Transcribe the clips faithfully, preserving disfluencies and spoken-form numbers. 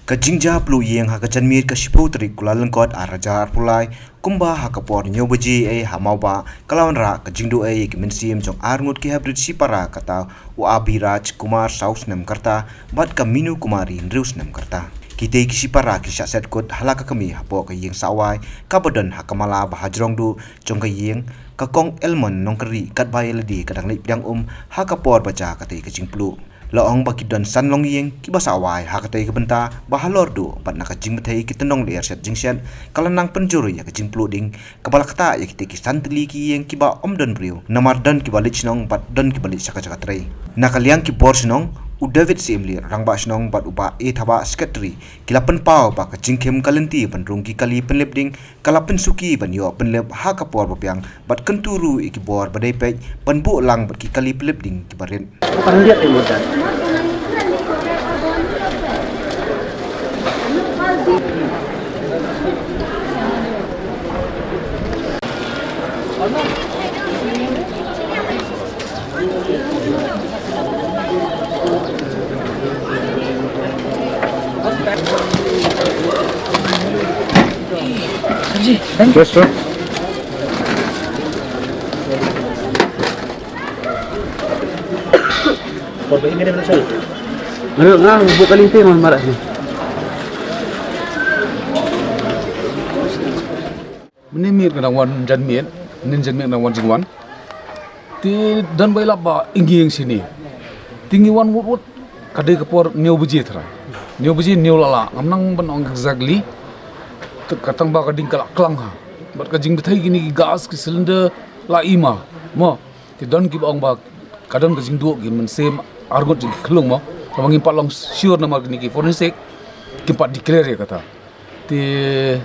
Ka jingjia pluh ïing ha ka janmiet ka shiphew tarik Kyllalyngkot arhajar arphew lai, kumba ha ka por hynñiew baje ei ha Mawbah, ka la wanrah ka jingduh ei ïa ki mynsiem jong arngut ki heprit shipara, kata u Abhiraj Kumar saw snem ka rta bad ka Minu Kumari hynriew snem ka rta. Kitei ki shipara ki shah set kut ha la ka kmie hapoh ka ïing sawai kaba don ha ka mala ba hajrong duh jong ka ïing, ka Kong Elmon Nongkri, katba ïa lade ka dang leit pdiang um ha ka por ba jia katei ka jingpluh. La ong ba ki don san longïing kiba sawai ha katei ka bynta ba halor duh bad na ka jingbthei ki tyndong lyer shet jingshet ka la nang pynjur ïa ka jingpluh ding, kaba la ktah ïa kitei ki san tylli ki ïing kiba ym don briew, namar don kiba leit shnong bad don kiba leit sha ka jaka trei. Na ka liang ki bor shnong, u David Syiemlieh, rangbah shnong, bad u Bah A Thabah, secretary, ki la pynpaw ba ka jingkhim ka lynti ban rung ki kali pynlip ding ka la pynsuki ban ïoh pynlip ha ka por ba biang, bad kyntu ruh ïa ki bor ba dei peit ban buh lang bad ki kali pynlip ding kiba rit. Yes, sir. Aduh, nga buka linte man marak ni. Mynne miet ka dang wan janmiet, mynne janmiet ka dang wan jingwan. Te don ba i lap ba i ngi ïeng shane. Te ngi wan wut wut ka dei ka por hynñiew baje tharai. Hynñiew baje hynñiew la lah, ngam nang ban ong exactly. Te ka tang ba ka ding ka la klang ha. Bad ka jingbthei kine ki gas ki cylinder la i ma. Mo. Te don kiba ong ba ka don ka jingduh ki mynsiem arngut jong ki khyllung mo. Kaba ngim pat long sure namar kine ki forensic kim pat declare ïa kata. Te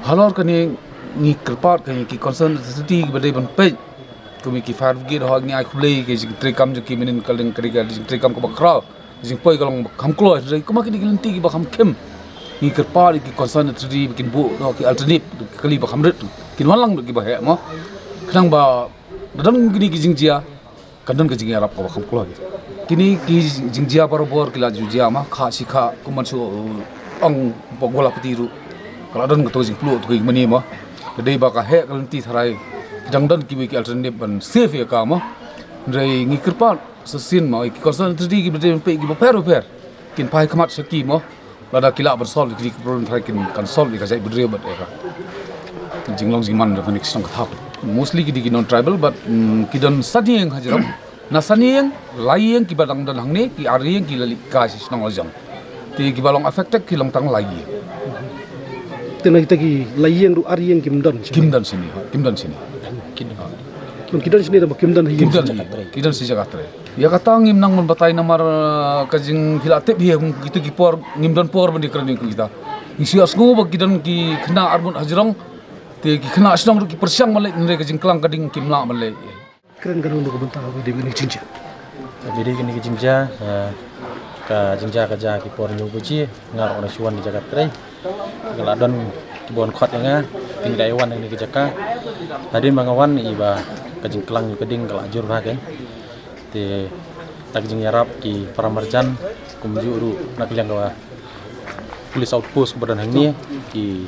halor kane ngi kyrpad ka ngi ki concern authority kiba dei ban peit. Kum ki fire brigade ho ngi ai khublei ki jingtrei kam jong ki mynnin ka dei ka dei ka jingtrei kam kaba khraw. Jingpoi ka long ba kham kloi, hynrei kumba kine ki lynti kiba kham khim. Ngi kyrpad ïa ki concern authority ba kin buh noh ki alternate, ki kali ba kham rit. Kin wan lang noh kiba heh mo. Khnang ba da don kine ki jingjia, kan don ka jingïarap kaba kham kloi. Kine ki jingjia barabor ki la ju jia ma, kha shi kha, kum ban shu, uh, ong ba gola pati ruh. Ka la don kato ka jingpluh kato ka jingmane ma. Ka dei ba ka heh ka lynti tharai. Ki dang don kiwei ki alternate ban save ïa ka ma. Hynrei ngi kyrpad sa shisien mo, ki concern authority kiba dei ban peit kiba pher ba pher. Kin phai khmat sha ki mo. Lada ki lah ban solve kine ki problem tharai kin kan solve ïa ka jaitbynriew bad ïa ka jinglong jingman jong kane ka shnong ka thaw. Mostly ki dei ki non tribal bad, mm, ki don san ïing ha jrong. Na san ïing, lai ïing kiba dang don hangne, ki ar ïing ki la leit kai sha shnong la jong. Te kiba long affected ki long tang lai ïing. Te na kita ki lai ïing ruh ar ïing kim don shane. Kim don shane, ha, kim don shane. Kim don. Ki don shane tang ba kim don ha ïing. Kim don ha ïing. Ki don sha jaka trei. Ïa kata ngim nang ban batai namar, uh, ka jing hi la tip hi, kum kito ki por ngim don por ban ïakren ïa kita. Ngi shu ïohsngew ba ki don ki khynnah arngut ha jrong. Te ki khynnah shnong ruh ki pyrshang ban leit, hynrei ka jingklang ka ding kim lah ban leit. Kren ka dei ka bynta kaba dei kane ka jingjia. Kaba dei kane ka jingjia, eh, ka jingjia ka jia ki por hynñiew baje, nga ruh nga dang shu wan na jaka trei. Ka la don kiba wan khot ïa nga, te ngi la ïa wan na kane ka jaka. Hadien ba nga wan i ba ka jingklang ka ding ka la jur bha kein. Te da ka jingïarap ki para marjan, kumjuh ruh na ka liang kaba police outpost kaba don hangne, ki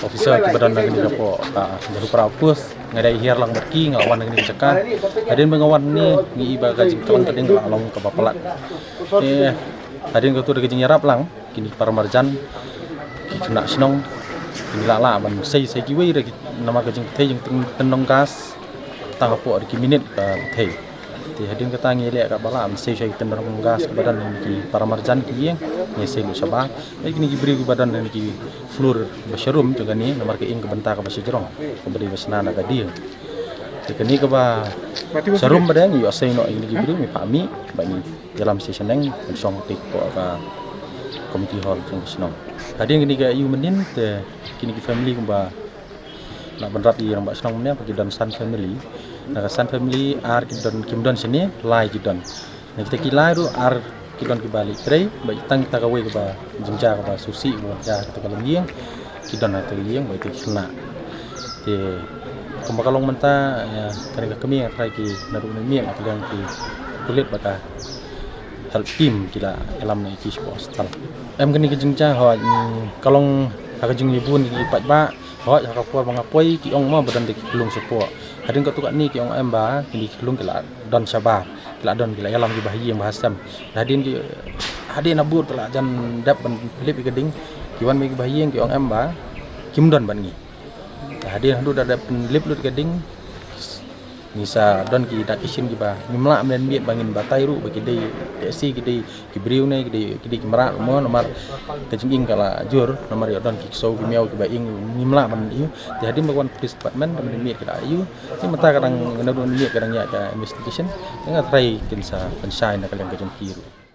officer kiba don hangne hapoh ka Jahupara outpost, nga dei hiar lang bad ki, nga wan hangne ka jaka. Hadien ba nga wan hangne, ngi i ba ka jingklang ka ding ka la long kaba palat. Te hadien kato da ka jingïarap lang, kine ki para marjan, ki khynnah shnong, kine la lah ban sei, sei kiwei re ki, namar ka jingthei jingtyndong gas tang hapoh da ki minit ka thei. Te hadien kata ngi leh kaba lah ban sei sha ki tyndong gas kiba don ha ki para marjan ki ïing, ngi sei lut shabar. Bad kine ki briew kiba don ha ki floor ba sharum jong kane, namar ka ïing ka bynta kaba shajrong, kaba dei ba shna na ka dieng. Te kane kaba sharum ba dei ngi ïoh sei noh ïa kine ki briew, ngi phah mih bad ngi ïalam sha shaneng, ban shong tik hapoh ka community hall jong ka shnong. Hadien kane ka ïa u mynnin te kine ki family kumba Lah ban rap ïa i rangbah shnong mynne ba ki don san family. Na ka san family ar ki don, kim don shane, lai ki don. Na kita ki lai ruh ar ki don kiba leit trei, bad tang kita kawei kaba jingjia kaba sngewsih kaba jia kita ka longïing, ki don ha kita ka ïing bad kita ki khynnah. Te kumba ka long mynta, ïa, kane ka kmie nga tharai ki naduh mynmiet nga pdiang ki pulit bad ka Team ki la ïalam na ki sha hostel. Em kane ka jingjia hoi, mm, ka long ha ka jingïabun ki paidbah, hoi ha ka por ba nga poi ki ong mo ba don da ki khyllung shapoh. Hadien katto katne ki ong em ba kine ki khyllung ki la don shabar, ki la don ki la ïalam ki bahaïing bahasem. Hadien ki, hadien na bur ki la jan dep ban pynlip ïa ka ding, ki wan ba ki bahaïing ki ong em ba kim don bad ngi. Hadien haduh da dep pynlip lut ka ding, ngi sa don ki dak ki shin kiba ngim lah ban miet ba ngin batai ruh ba ki dei te si ki dei ki briew ne ki dei ki dei ki mrad mo, namar ka jingïing ka la jur, namar ïoh don ki ksew ki miaw kiba ïing, ngim lah ban ïoh. Te hadien ba wan police department ban miet ki da ïoh. Te mynta ka dang, nga dang miet ka dang ïa ka investigation. Te nga trai kin sa pynshai na ka liang ka jong ki ruh.